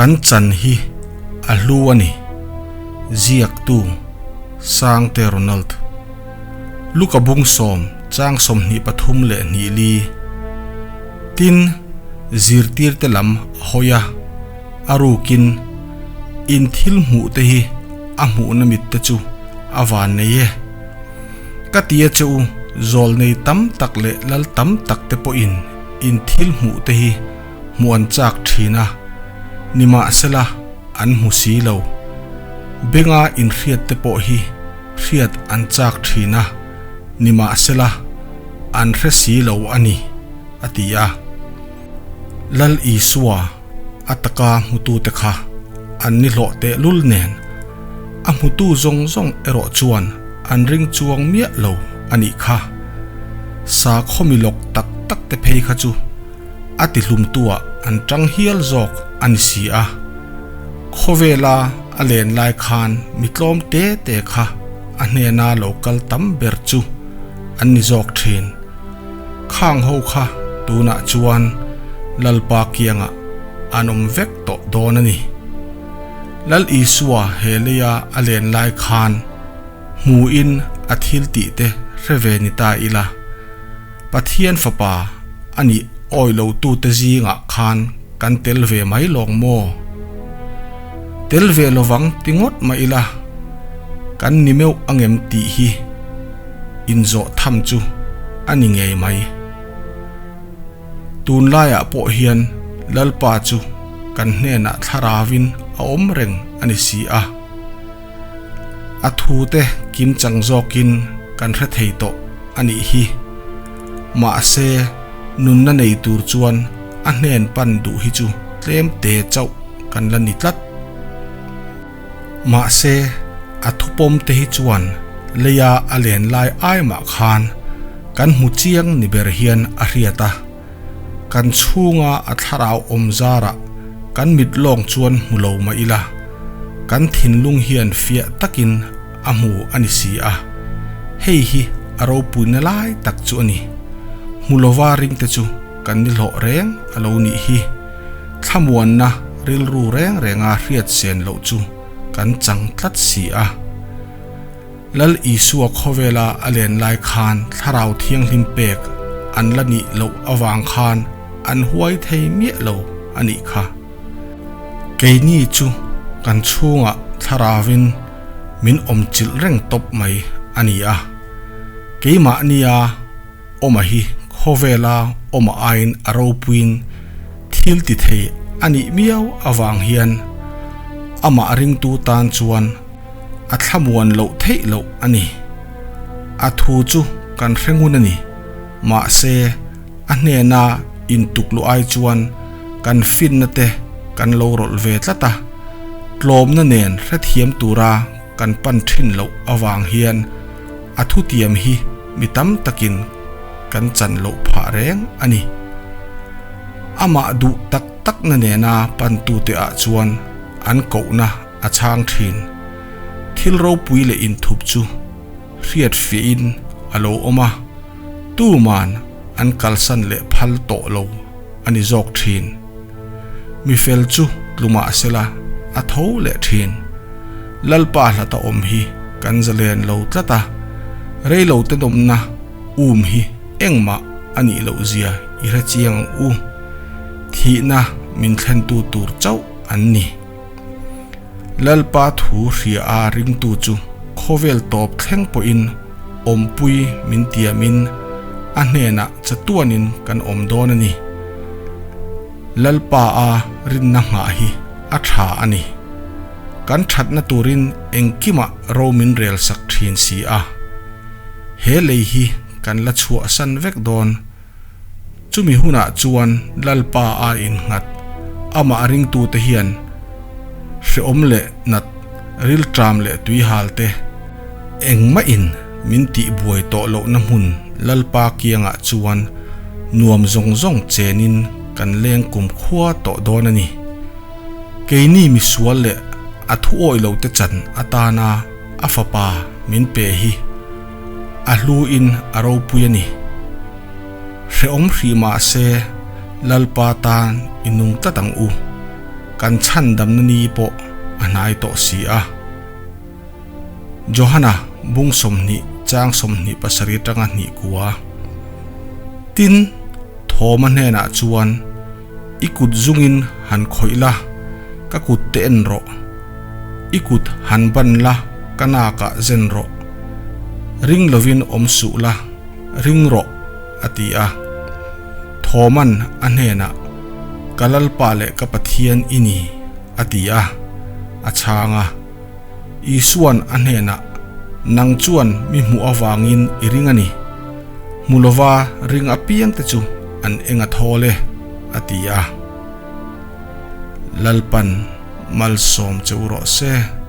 Kan chan hi a hlu a ni, ziaktu Sangte Ronald. Luka bung sawm chang 23 leh hnih li. Tin, zirtirte lam a hawi a, a rukin in thil hmuh te hi a hmuhna mit te chu a van nei e. Ka ti a che u, zawlnei tam tak leh lal tam tak te pawhin in thil hmuh te hi hmuh an chak thin a, nimahsela an hmu si lo. Benga inhriat te pawh hi hriat an chak thin a, nimahsela an hre si lo a ni, a ti a. Lal Isua a taka hmutute kha an ni hlawh tehlul nen, a hmutu zawng zawng erawh chuan an ring chuang miah lo a nih kha. Sakhaw mi lawk tak tak te phei kha chu a tihlumtuah an tang hial zawk a ni si a. Khawvela a len lai khan mi tlawm te te kha a hnena lo kal tam ber chu an ni zawk thin. Khang ho kha tunah chuan Lalpa kiangah an awm vek tawh dawn a ni. Lal Isua he leia a len lai khan hmuin a thil tih te hre ve ni ta ila, Pathian Fapa a nih awi lo tute zingah khan kan tel ve mai lawng maw? Tel ve lovang ti ngawt mah ila, kan ni meuh angem tih hi inzawh tham chu a ni ngei mai. Tunlaiah pawh hian Lalpa chu kan hnenah thlaravin a awm reng a ni si a. A thute kim chang zawkin kan hre thei tawh a nih hi. Mahse, nunna nei tur chuan a hnen pan duh hi chu tlem te chauh kan la ni tlat. Mahse, a thupawm te hi chuan leia a len lai ai mah khan kan hmu chiang ni ber hian a hriat a. Kan chhunga a thlarau awm zarah kan mit lawng chuan hmu lo mah ila, kan thinlung hian fiah takin a hmu a ni si a. Hei hi a ropuina lai tak chu a ni. Hmu lova ringte chu kan ni hlawh reng a lo nih hi. Thlamuanna rilru reng renga hriat sen loh chu kan chang tlat si a. Lal Isua khawvela a len lai khan Thlarau Thianghlim pek an la nih loh avang khan an huai thei miah lo a nih kha. Keini chu kan chhungah Thlarauvin min awmchilh reng tawp mai a ni a. Keimahnia awma hi khawvela awma aiin a ropuiin thil ti thei a nih miau avang hian amah ringtu tan chuan a thlamuan loh theih loh a ni. A thu chu kan hre ngun a ni. Mahse, a hnena intukluh ai chuan kan finna te kan lo rawlh ve tlat a, tlawmna nen hrethiam tura kan pan thin loh avang hian a thutiam hi mi tam takin kan chan loh phah reng a ni. Amah duh tak takna nena pantute ah chuan an kohna a chhang thin. Thil ropui leh inthup chu hriat fiahin a lo awm a, tuman an kalsan leh phal tawh lo a ni zawk thin. Mi fel chu tlu mah sela a tho leh thin. Lalpa hlata awm hi kan zalen lo tlat a, reilo te nawmna um hi engmah a nih loh zia i hre chiang ang u. Thihna min thlentu tur chauh an ni. Lalpa thu hria a ringtu chu khawvel tawp thleng pawhin awmpui min tiamin a hnenah chatuanin kan awm dawn a ni. Lalpa a rinna nghah hi a tha a ni. Kan thatna turin engkimah ro min rel sak thin si a. He lei hi kan la chhuahsan vek dawn. Chumi hunah chuan Lalpa a innghat, amah ringtute hian hrehawm leh nat, rilṭam leh tuihal te, engmahin min tihbuai tawh lohna hmun Lalpa kiangah chuan nuam zawng zawng chenin kan leng kumkhua tawh dawn a ni. Keini misual leh a thu awih lote chan atana a fapa min pe hi a hluin a ropui a ni. Hrehawm hrih mah se, Lalpa tan i nung tlat ang u. Kan chhandamna ni pawh a hnai tawh si a. Johana bung 20 chang 27 atanga hnih kua. Tin, Thawma hnenah chuan, I kut zungin han khawih la, ka kut te en rawh. I kut han ban la, ka nakah zen rawh. Ring lovin awm suh la, ring rawh, a ti a. Thawman a hnenah, Ka Lalpa leh ka Pathian i ni, a ti a, a chhang a. Isuan a hnenah, Nang chuan mi hmuh avangin i ring a ni. Hmu lova ring apiangte chu an eng a thawl e, a ti a. Lalpan malsawm che u rawh se.